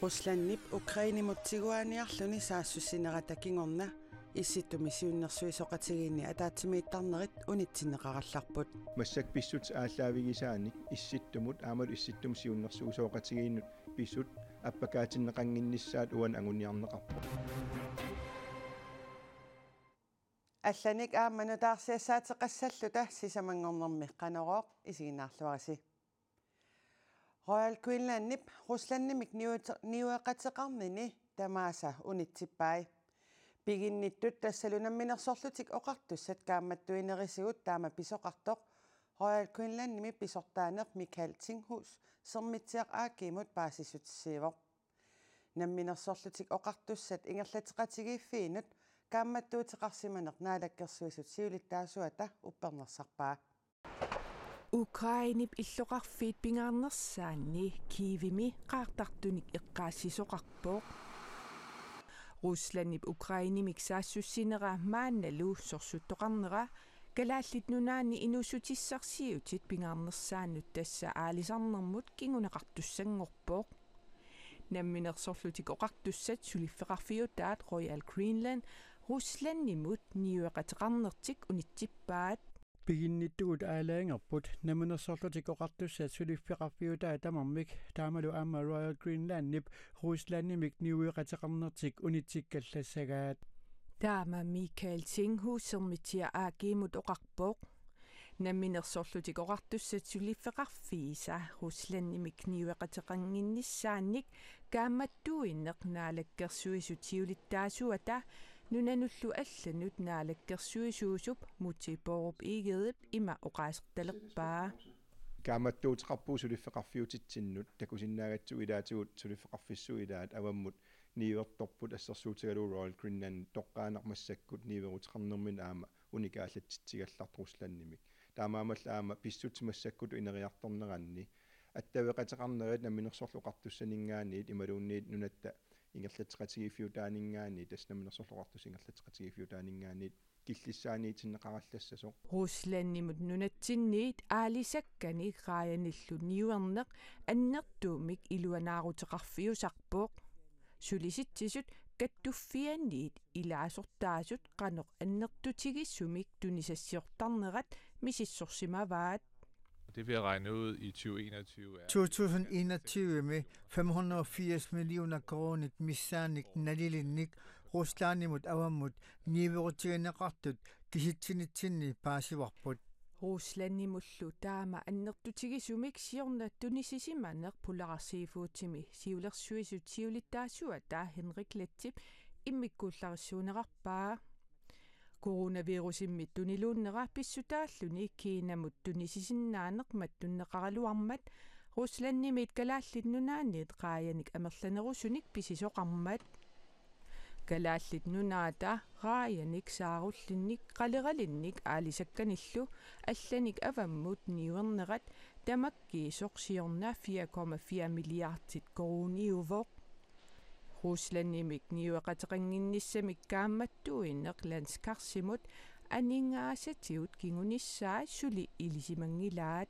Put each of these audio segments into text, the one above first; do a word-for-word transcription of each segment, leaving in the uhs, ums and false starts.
Ruslandip Ukrainemut tiguaaniarluni saassussinerata kingorna Issittumi Siunnersuisoqatigiinni ataatsimiittarnerit unitsinneqarallarput. Massakkut pissutsit aallaavigisaanik Issittumut aammalu Issittumi Siunnersuisoqatigiinnut pisut appakaatinneqannginnissaat uani anguniarneqarpoq. Allanik aamma nutaarsiassaateqassalluta sisamanngornermi Qanorooq isiginnaarluarisi. Royal Greenlandip Ruslandimik niueqateqarnini tamaasa unitsippai. Piginnittut tassalu Namminersorlutik Oqartussat kaammattuinerisigut taama pisoqartoq Royal Greenlandimi pisortaaneq Michael Tinghus Sermitsiaq A G-mut paasissutissiivoq. Namminersorlutik Oqartussat ingerlatseqatigiiffiinut kaammattuuteqarsimaneq Naalakkersuisut siulittaasuata uppernarsarpaa. Ukrainep illoqarfiit pingaarnersaanni Kievimi qaartartunik eqqaassisoqarpoq. Ruslandip Ukrainemik saassussinera maannalu sorsuttoqarnera Kalaallit Nunaanni inuussutissarsiutit pingaarnersaannut tassa aalisarnermut kinguneqartussanngorpoq. Namminersorlutik Oqartussat suliffeqarfiutaat Royal Greenland Ruslandimut niueqateqarnertik unitsippaat. Piginnittugut aalajangerput Namminersorlutik Oqartussat suliffeqarfiutaat tamarmik taamalu aamma Royal Greenlandip Ruslandimik niueqateqarnertik unitsikkallassagaat. Taama Michael Tinghus Sermitsiaq A G-mut oqarpoq. Namminersorlutik Oqartussat suliffeqarfiisa Ruslandimik niueqateqannginnissaannik kaammattuineq Naalakkersuisut siulittaasuata nunanullu allanut naalakkersuisuusup Múte Bourup Egedep ima oqaasertalerpaa. Kaammattuuteqarpugut suliffeqarfiutitsinnut takusinnaagatsigit ilaatigut suliffeqarfissuit ilaat avammut niuertorput assersuutigalugu Royal Greenland toqqaannaq massakkut niueruteqarnermini aamma unikaallatsitsigallartoq Ruslandimik. Taamaammallu aamma pissutsit massakkutut ineriartorneranni attaveqateqarnerit Namminersorlutik Oqartussaninngaanniit imaluunniit nunatta ingerlatseqatigiiffiutaaninngaanniit, tassa Namminersorlutik Oqartussat ingerlatseqatigiiffiutaaninngaanniit killissaaniitinneqarallassasoq. Ruslandimut nunatsinniit aalisakkanik raajanillu niuerneq annertuumik iluanaaruteqarfiusarpoq. Sulisitsisut kattuffianniit ilaasortaasut qanoq annertutigisumik tunisassiortarnerat misissorsimavaat. Det, vi har regnet ud i tyve enogtyve, er to tusind enogtyve med fem hundrede og firs millioner koruunit missaannik nalilinnik Ruslandimut avammut niuerutigineqartut kisitsinitsinni paasivarput. Ruslandimullu taama annertutigisumik siorna tunisisimaneq Polar Seafoodimi siulersuisut siulittaasuata Henrik Lettip immikkuullarissuunerarpaa. Coronavirusimmi tuniluunnera pissutaalluni Kinamut tunisisinnaaneq mattunneqaraluarmat Ruslandimiit Kalaallit Nunaanniit raajanik amerlanerusunik pisisoqarmat. Kalaallit Nunaata raajanik saarullinnik qaleralinnik aalisakkanillu allanik avammut niuernerat tamakkiisoq siorna fire komma fire milliardit koruuniuvoq. Ruslandimik niueqateqannginnissamik kaammattuineq landskarsimut aningaasatigut kingunissaa suli ilisimanngilaat.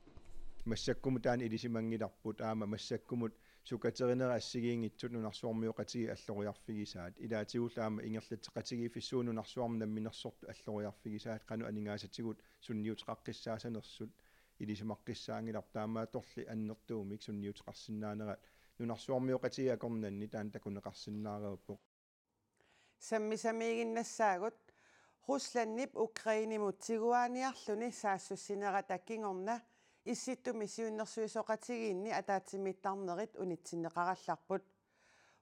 Massakkumut taanna ilisimanngilarput aamma massakkumut sukaterinerit assigiinngitsut nunarsuarmioqatigiit alloriarfigisaat. Ilaatigullu aamma ingerlatseqatigiiffissuup nunarsuarmi namminersortut alloriarfigisaat qanoq aningaasatigut sunniuteqaqqissaasanersut ilisimaqqissaanngilarput, taamaattorli annertuumik sunniuteqarsinnaanerat nunarsuarmioqatigiit akornanni taanna takuneqarsinnaareerpoq. Sammisamiiginnassaagut. Ruslandip Ukrainemut tiguaaniarluni saassussinerata kingorna Issittumi Siunnersuisoqatigiinni ataatsimiittarnerit unitsinneqarallarput.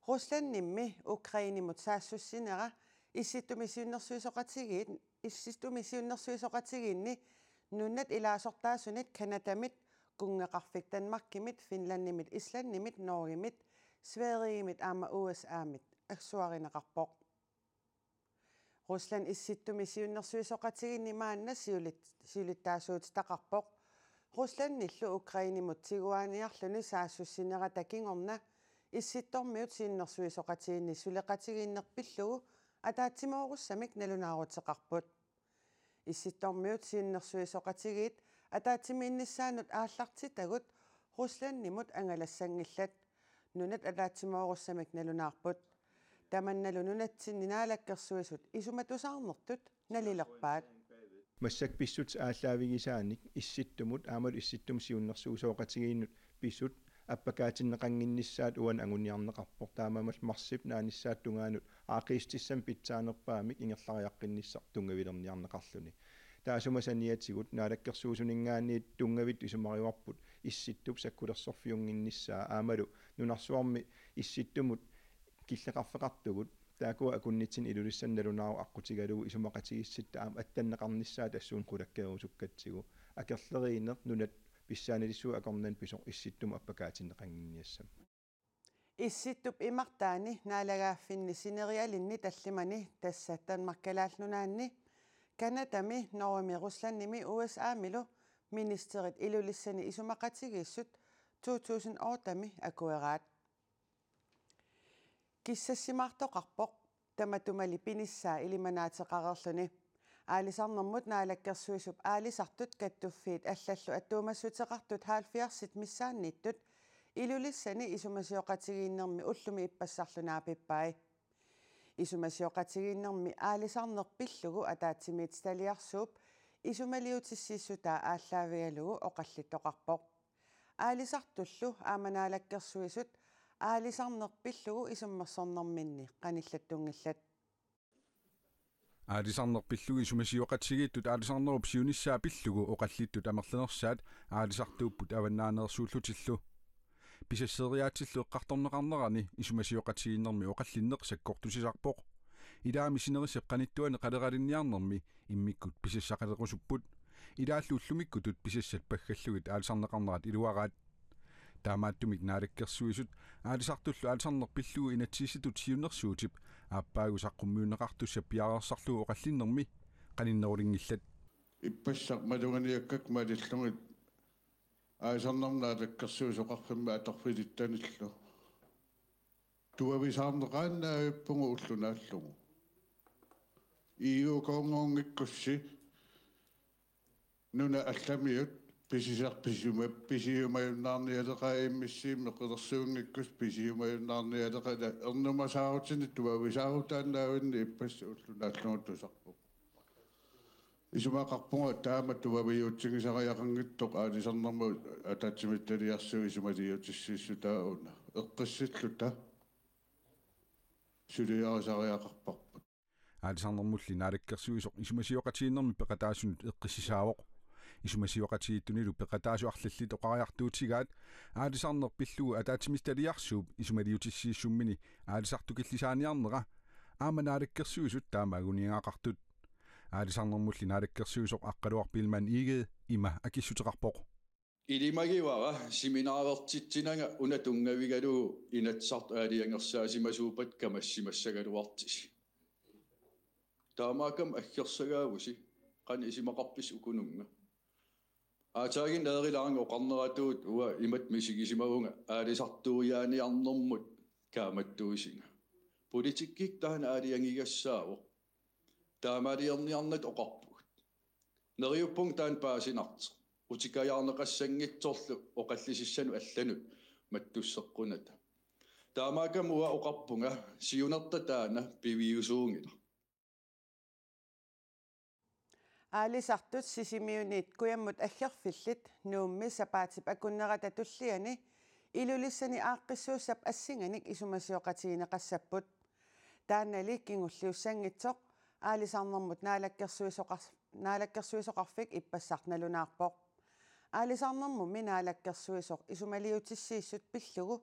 Ruslandimmi Ukrainemut saassussinera Issittumi Siunnersuisoqatigiit-, Issittumi Siunnersuisoqatigiinni nunat ilaasortaasunit Canadamit, kunngeqarfik Danmarkimit, Finlandimit, Islandimit, Norgemit, Sverigemit aamma U S A-mit assuarineqarpoq. Rusland Issittumi Siunnersuisoqatigiinni maanna siulit-, siulittaasuutitaqarpoq. Ruslandillu Ukrainemut tiguaaniarluni saassussinerata kingorna Issittormiut Siunnersuisoqatigiinni suleqatigiinneq pillugu ataatsimoorussamik nalunaaruteqarput. Issittormiut Siunnersuisoqatigiit ataatsimiinnissaannut aallartitagut Ruslandimut angalassanngillat. nunat ataatsimoorussamik nalunaarput. Tamannalu nunatsinni naalakkersuisut isumatusaarnertut nalilerpaat. Massakkut pissutsit aallaavigisaanik Issittumut aammalu Issittumut siunnersuisoqatigiinnut pisut appakaatinneqannginnissaat uani anguniarneqarpoq, taamaammat marsip naanissaata tungaanut aaqqiissutissamik pitsaanerpaamik ingerlariaqqinnissaq tunngavilerniarneqarluni. Taassuma saniatigut naalakkersuisuninngaanniit tunngavit isumarivarput Issittup sakkulersorfiunnginnissaa aammalu nunarsuarmi Issittumut killeqarfeqartugut, taakkua akunnitsinni Ilulissani nalunaarut aqqutigalugu isumaqatigiissitsit aamma attanneqarnissaat tassuuna qulakkeerusukkatsigu, akerleriineq nunat pissaanalissuit akornanni pisoq Issittumut appakaatinneqannginniassammat. Issittup imartaani naalagaaffinni sinerialinni tallimani, tassa Danmarkip Kalaallit Nunaanni, Canadami, Norgemi, Ruslandimi U S A-milu ministerit Ilulissani isumaqatigiissut to tusind ottemi akueraat. Kissassimaartoqarpoq, tamatumali pinissaa ilimanaateqareerluni. Aalisarnermut naalakkersuisup aalisartut kattuffiit allallu attuumassuteqartut halvfjerdsit missaanniittut Ilulissani isumasioqatigiinnermi ullumi ippassarlu naapippai. Isumasioqatigiinnermi aalisarneq pillugu ataatsimiititaliarsuup isumaliutissiissutaa aallaavigalugu oqallittoqarpoq. Aalisartullu aamma naalakkersuisut aalisarneq pillugu isummersornerminni qanillattunngillat. Aalisarneq pillugu isumasioqatigiittut aalisarnerup siunissaa pillugu oqallittut amerlanersaat aalisartuupput avannaaneersuullutillu. Pisasseriaatsillu eqqartorneqarnerani isumasioqatigiinnermi oqallinneq sakkortusisarpoq. Ilaami sinerissap qanittuani qaleralinniarnermi immikkut pisassaqalerusupput. Ilaallu ullumikkutut pisassat paggallugit aalisarneqarnerat iluaraat. Taamaattumik naalakkersuisut aalisartullu aalisarneq pillugu inatsisissatut siunnersuutip aappaagu saqqummiunneqartussap piareersarlugu oqallinnermi qaninnerulinngillat. Ippassaq maluganiakkakka malillugit aalisarnermut naalakkersuisoqarfimmi atorfilittanillu tuavisaarneqaannavippugut ulloq naallugu. E U-koorngunngikkussi nunat allamiut pisisar-, pisiuma-, pisiumajunnaarnialeqaat, M S C-mi meqilersuunngikkussi pisiumajunnaarnialeqaat, ernumasaarutinik tuavisaarutaannavinni ippassaq ulloq naallugu tusarpoq. Isumaqarpunga taama tuaviuutigisariaqanngitsoq aalisarnermut ataatsimiititaliarsuup isumaliutissiissutaa una eqqissilluta suliarisariaqarparput. Aalisarnermulli naalakkersuisoq isumasioqatigiinnermi peqataasunut eqqissisaavoq. Isumasioqatigiittunilu peqataasut arlallit oqariartuutigaat aalisarneq pillugu ataatsimiititaliarsuup isumaliutissiissummini aalisartukillisaaniarnera aamma naalakkersuisut taama anguniagaqartut. Aalisarnermulli naalakkersuisoq Aqqaluaq Biilmann Egede ima akissuteqarpoq. Ilimagivara seminarertitsinanga una tunngavigalugu Inatsisartut aalajangersaassimasuuppat kamassimassagaluartisi. Taamaakkami aggersagaavusi, qanoq isumaqarpisi ukununnga. Aatsaannguaq Eerilaarnga oqarneratuut uanga imatut misigisimavunga aalisartuujaaniarnermut kaammattuisinga. Politikkikkut taanna aalajangigassaavoq. Taamaaliorniarnata oqarpugut. Neriuppunga taanna paasinartoq. Utikajaarneqassanngitsorlu oqallisissanut allanut mattusseqqunata. Taamaakkami uanga oqarpunga siunertaa taanna piviusuunngilaq. Aalisartut Sisimiuniit kujammut aggerfillit Nuummi sapaatip akunnerata tulliani Ilulissani aaqqissuussap assinganik isumasioqatigineqassapput. Taannali kingulliussanngitsoq aalisarnermut naalakkersuisoqar-, naalakkersuisoqarfik ippassaq nalunaarpoq. Aalisarnermummi naalakkersuisoq isumaliutissiissut pillugu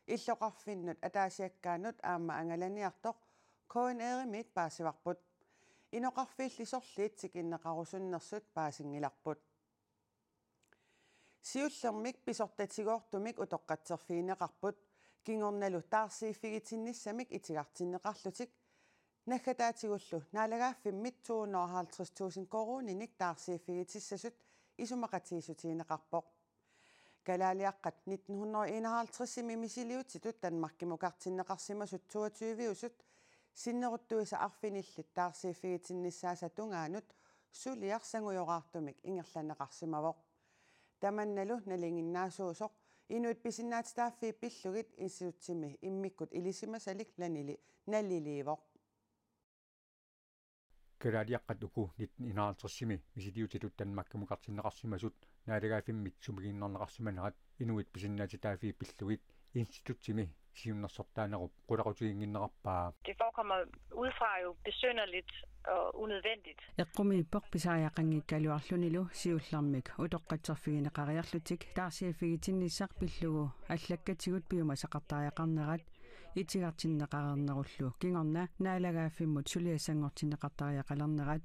illoqarfinnut ataasiakkaanut aamma angalaniartoq K N R-imiit paasivarput. Inoqarfiilli sorliit tikinneqarusunnersut paasinngilarput. Siullermik pisortatigoortumik utoqqatserfigineqarput. Kingornalu taarsiiffigitinnissamik itigartinneqarlutik. Naggataatigullu naalagaaffimmit to hundrede og halvtreds tusind koruuninik taarsiiffigitissasut isumaqatigiissutigineqarpoq. Kalaaliaqqat nitten hundrede og enoghalvtredsimi misiliutitut Danmarkimukartinneqarsimasut toogtyve-usut sinneruttuisa arfinillit taarsiiffigitinnissaasa tungaanut suliaq sangujoraartumik ingerlanneqarsimavoq. Tamannalu nalinginnaasuusoq Inuit pisinnaatitaaffii pillugit institutsimi immikkut ilisimasalik nalili-, naliliivoq. Kalaaliaqqat uku nitten enoghalvtredsimi misiliutitut Danmarkimukartinneqarsimasut naalagaaffimmit sumiginnarneqarsimanerat inuit pisinnaatitaaffii pillugit institutsimi siunnersortaanerup qulakutiginnginnarpaa. Det forekommer udefra jo besynderligt og unødvendigt. Eqqumiippoq pisariaqanngikkaluarlunilu siullermik utoqqatserfigineqariarlutik taarsiiffiginnissaq pillugu allakkatigut piumasaqartariaqarnerat itigartinneqareernerullu kingorna naalagaaffimmut suliassanngortinneqartariaqalernerat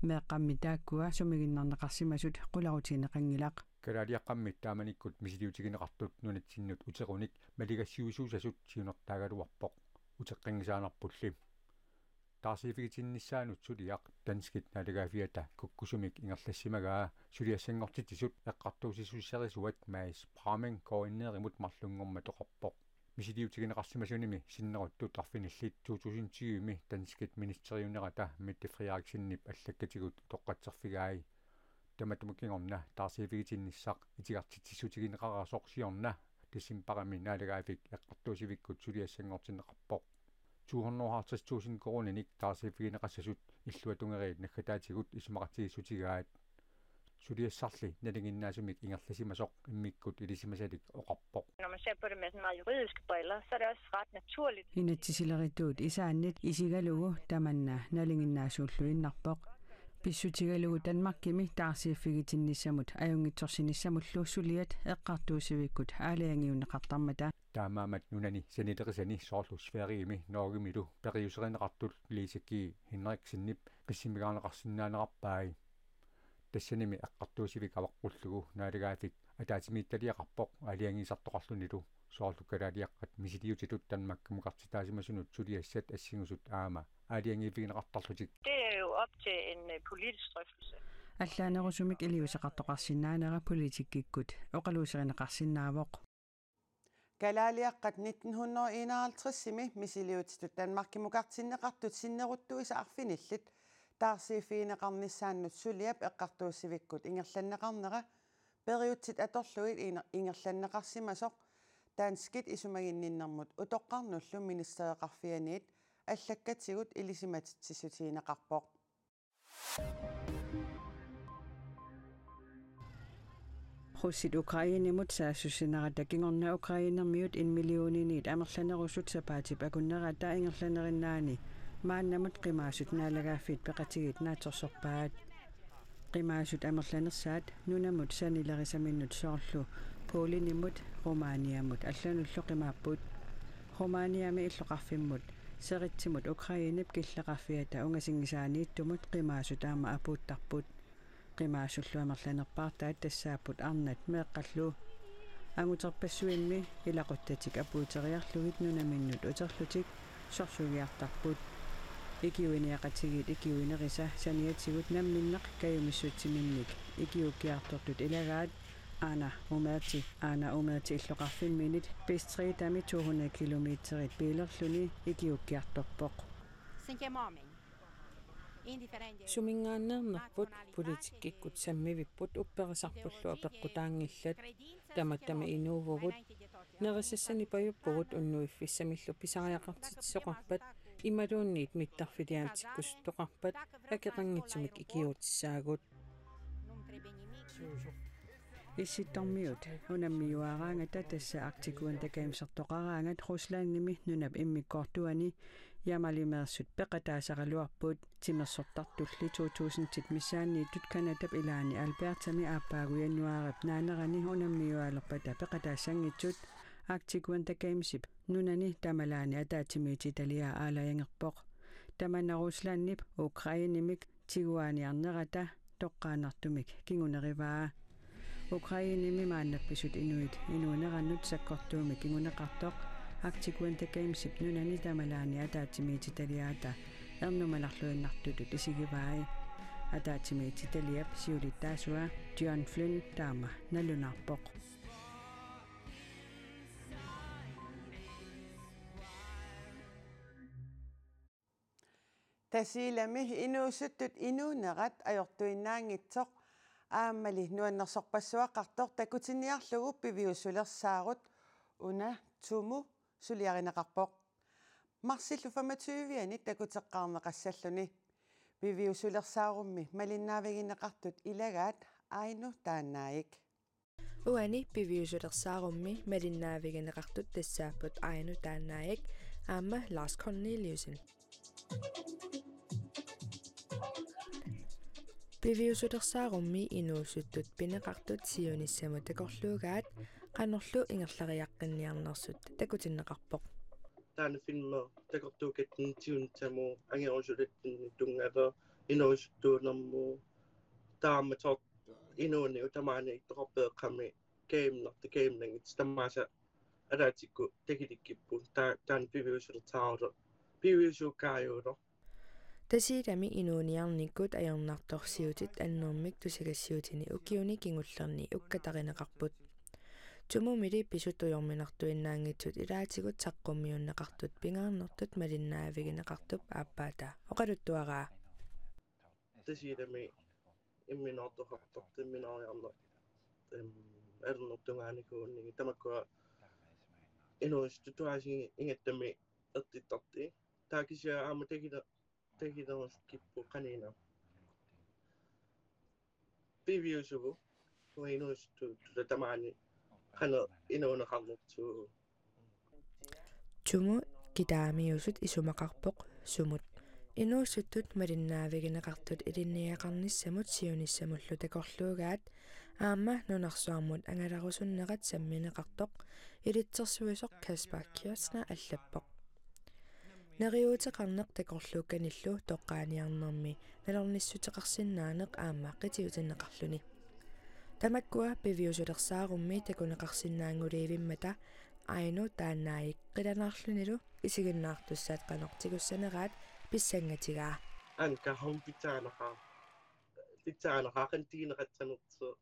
meeqqammi taakkua sumiginnarneqarsimasut qularutigineqanngilaq. Kalaaliaqqammi taamanikkut misiliutigineqartut nunatsinnut uterunik maligassiuisuusasut siunertaagaluarpoq uteqqinngisaannarpulli. Taarsiiffigitinnissaanut suliaq danskit naalagaaffiata kukkusumik ingerlassimagaa suliassanngortitsisut eqqartuussissuserisuat Mads Bramming K N R-imut marlunngormat oqarpoq. Misiliutigineqarsimasunimi sinneruttut arfinillit to tusind tyve-mi danskit ministeriunerata Mette Frederiksenip allakkatigut utoqqatserfigai. Tamatuma kingorna taarsiiffigitinnissaq itigartitsissutigineqarasoq siorna decembarimi naalagaaffik eqqartuussivikkut suliassanngortinneqarpoq. To hundrede og halvtreds tusind koruuninik taarsiiffigineqassasut illuatungeriit naggataatigut isumaqatigiissutigaat. Suliassarli nalinginnaasumik ingerlasimasoq immikkut ilisimasalik oqarpoq. Når man ser på det med sådan meget juridiske briller, så er det også ret naturligt. Inatsisilerituut isaannit isigalugu tamanna nalinginnaasuulluinnarpoq. Pissutigalugu Danmarkimi taarsiiffigitinnissamut ajunngitsorsinissamullu suliat eqqartuussivikkut aalajangiunneqartarmata. Taamaammat nunani sanilerisani soorlu Sverigemi Norgemilu periuserineqartut Lise G Henriksenip qissimigaarneqarsinnaanerarpai. Tassanimi eqqartuussivik avaqqullugu naalagaaffik ataatsimiititaliaqarpoq aalajangiisartoqarlunilu soorlu kalaaliaqqat misiliutitut Danmarkimukartitaasimasunut suliassat assingusut aamma aalajangiiffigineqartarlutik. Det er jo op til en øh, politisk drøftelse. Allaanerusumik iliuuseqartoqarsinnaanera politikkikkut oqaluuserineqarsinnaavoq. Kalaaliaqqat nitten hundrede og enoghalvtreds-imi misiliutitut Danmarkimukartinneqartut sinneruttuisa arfinillit taarsiiffigineqarnissaannut suliap eqqartuussivikkut ingerlanneqarnera periutsit atorlugit iner-, ingerlanneqarsimasoq danskit isumaginninnermut utoqqarnullu ministereqarfianiit allakkatigut ilisimatitsissutigineqarpoq. Russit Ukrainemut saassussinerata kingorna ukrainermiut en millioninik amerlanerusut sapaatip akunnerata ingerlanerinnaani maannamut qimaasut naalagaaffik peqatigiit naatsorsorpaat. Qimaasut amerlanersaat nunamut sanilerisaminnut soorlu Polenimut, Rumæniamut allanullu qimaapput. Rumæniami illoqarfimmut Seritsimut Ukrainep killeqarfiata ungasinngisaaniittumut qimaasut aamma apuuttarput. Qimaasullu amerlanerpaartaat tassaapput arnat meeqqallu. Anguterpassuimmi ilaquttatik apuuteriarlugit nunaminnut uterlutik sorsugiartarput. Ikiuiniaqatigiit ikiuinerisa saniatigut namminneq kajumissutsiminnik ikiuukkiartortut ilagaat Aana Umeerti, Aana Umeerti illoqarfimminit Pestridami to hundrede kilometerit biilerluni ikiuukkiartorpoq. Suminngaanneernerput politikkikkut sammivipput upperisarpullu apeqqutaanngillat. Tamattami inuuvugut. Nerisassanik pajuppugut unnuiffissamillu pisariaqartitsisoqarpat imaluunniit mittarfiliaatsikkusuttoqarpat akeqanngitsumik ikiuutissaagut. Issittormiut unammiuaaraangata tassa Arctic Winter Gamesertoqaraangat Ruslandimi nunap immikkoortuani Jamalimeersut peqataasaraluarput. Timersortartulli to tusindit missaanniittut Canadap ilaani Albertami aappaagu januaarip naanerani unammiualerpata peqataassanngitsut Arctic Winter Gamesip nunani tamalaani ataatsimiititaliaa aalajangerpoq. Tamanna Ruslandip Ukrainemik tiguaaniarnerata toqqaannartumik kingunerivaa. Ukrainemi maannappisut inuit inuunerannut sakkortuumik kinguneqartoq Arctic Winter Gamesip nunani tamalaani ataatsimiititaliaata ernumanarluinnartutut isigivai. Ataatsimiititaliap siulittaasua John Flynn taama nalunaarpoq. Tasiilami inuusuttut inuunerat ajortuinnaanngitsoq Aammali nuannersorpassuaqartoq takutinniarlugu piviusulersaarut una Tumu suliarineqarpoq. Marsillu femogtyve-ani takuteqqaarneqassalluni. Piviusulersaarummi malinnaavigineqartut ilagaat Ainu Taannaik. Uani piviusulersaarummi malinnaavigineqartut tassaapput Ainu Taannaik aamma Lars Corneliussen. Piviusulersaarummi inuusuttut pineqartut siunissamut takorluugaat qanorlu ingerlariaqqinniarnersut takutinneqarpoq. Taanna filmi takortuukatsinni siunissami angerusulatsinni tunngasoq inuusuttuunermut taama soorlu inuuniu tamaani ittoqarpeeqqami kaamnerta kaamnangit tamaasa ataatsikkut takutikkipput taa-, taanna piviusulersaarut piviusuukkaajuuloq. Tasiilami inuuniarnikkut ajornartorsiutit annermik tusagassiutini ukiuni kingullerni ukkatarineqarput. Tumumili pisut tujorminartuinnaanngitsut ilaatigut saqqummiunneqartut pingaarnertut malinnaavigineqartup aappaata oqaluttuaraa. Tasiilami imminortoqartartut imminoriarneq, em, alernertungaanikuunni tamakkua inuusuttut tuaasigigatta ertittartut. Taava kisianni aamma takula-, takulerusukkipput qaniina. Piviusugut, uagut inuusuttut tamaani qanoq inuuneqarnersugut. Tumu kitaamiusut isumaqarpoq sumut. Inuusuttut malinnaavigineqartut ilinniagaqarnissamut siunissamullu takorluugaat aamma nunarsuarmut angalarusunnerat sammineqartoq ilitsersuisoq Kasper Kirchner allappoq. Neriuuteqarneq takorluukkanillu toqqaaniarnermi nalornissuteqarsinnaaneq aamma qitiutinneqarluni. Tamakkua piviusulersaarummi takuneqarsinnaanngulivimmata Ainu Taannaik qilanaarlunilu isiginnaartussat qanoq tigussaneraat pissangatigaa. Anka hom pitsaanaqaaq. Pitsaanaqaaq qantigineqassanersoq.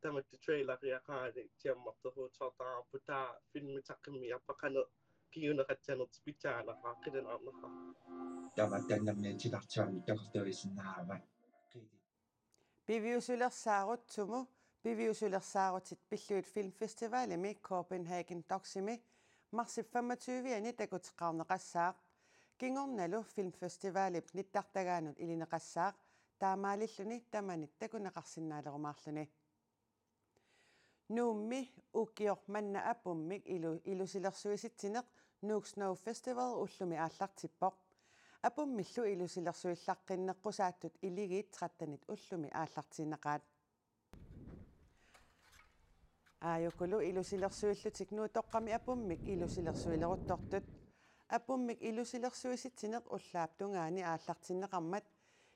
Tamatta traileria qaali tiammarteruutsartaarpu taava filmi saqqummiarpat qanoq kinguneqassanersoq pitsaanaqaaq qilanaarnaqaaq. Tamatta nammineq titartuarmi takortuuisinnaavat. Piviusulersaarut Tumu piviusulersaarutit pillugit filmfestivalimi Copenhagen Docsimi marsip femogtyve-ani takuteqqaarneqassaaq. Kingornalu filmfestivalip nittartagaanut ilineqassaaq taamaalilluni tamanit takuneqarsinnaalerumaarluni. Nuummi ukioq manna apummik ilu-, ilusilersuisitsineq Nuuk Snow Festival ullumi aallartippoq. Apummillu ilusilersuillaqqinneqqusaattut iligiit trettenit ullumi aallartiinnaqaat. Aajukulu ilusilersuillutik Nuutoqqami apummik ilusilersuileruttortut. Apummik ilusilersuisitsineq ullaap tungaani aallartinneqarmat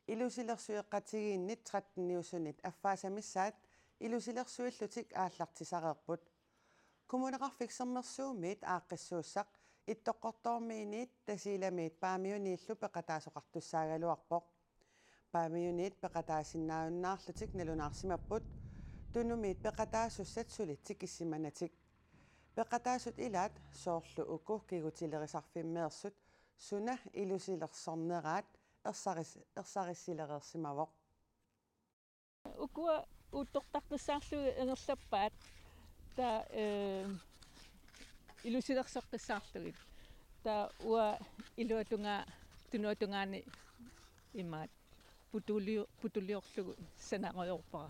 ilusilersueqatigiinnit tretteniusunit affaasamissaat ilusilersuillutik aallartisareerput. Kommuneqarfik Sermersuumiit aaqqissuussaq Ittoqqortoormiiniit Tasiilamiit Paamiuniillu peqataasoqartussaagaluarpoq. Paamiuniit peqataasinnaajunnaarlutik nalunaarsimapput Tunumiit peqataasussat suli tikissimanatik. Peqataasut ilaat soorlu uku kigutilerisarfimmeersut suna ilusilersorneraat ersaris-, ersarissilereersimavoq. Ukua uuttortaqqissaarlugit ingerlappaat. Taava, eh, ilusilersoqqissaarlugit. Taava uanga iluatungaa, tunuatungaani imaat putulio-, putuliorlugu sanarujoorpara.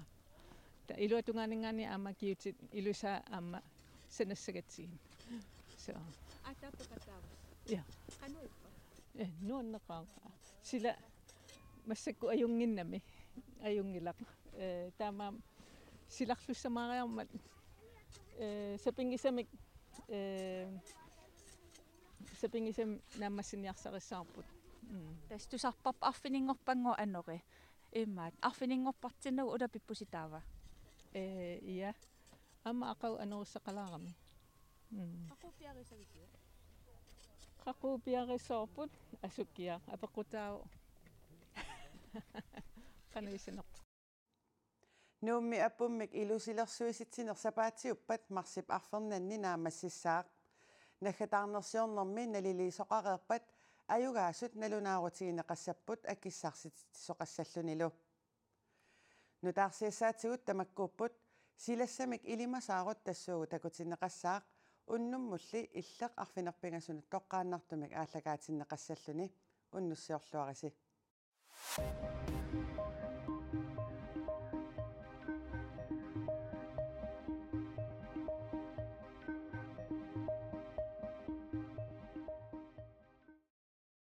Taava iluatungaaninngaanniit aamma kigutit ilusaa aamma sanassagatsigit. So. Aatsaat peqataavoq. Ja. Qanoq ippa? Eh, nuanneqaaq. Sila massakkut ajunnginnami. Ajunngilaq. Eh, taamaammat silarlussamaariarmat, eh, sapinngisamik, eh, sapinngisamik naammassiniarsarissavarput. Mm. Tassa tusarparput arfininngorpat anori. Imaat. Arfininngorpartinnagit ulapippusi taava? Eh, ja. Aamma aqagu anorissaqalaarami. Mm. Qaqugu piareersavisiuk? Qaqugu piareersavarput asukiaq apeqqutaavoq. Qanoq isineq. Nuummi apummik ilusilersuisitsineq sapaatiuppat marsip arfernanni naammassissaaq. Naggataarnersiornermi naliliisoqareerpat ajugaasut nalunaarutigineqassapput akissarsitsisoqassallunilu. Nutaarsiassaatigut tamakkuupput. Silassamik ilimasaarut tassuugu takutinneqassaaq, unnummulli illeq arfineq-pingasunut toqqaannartumik aallakaatinneqassalluni. Unnussiorluarisi.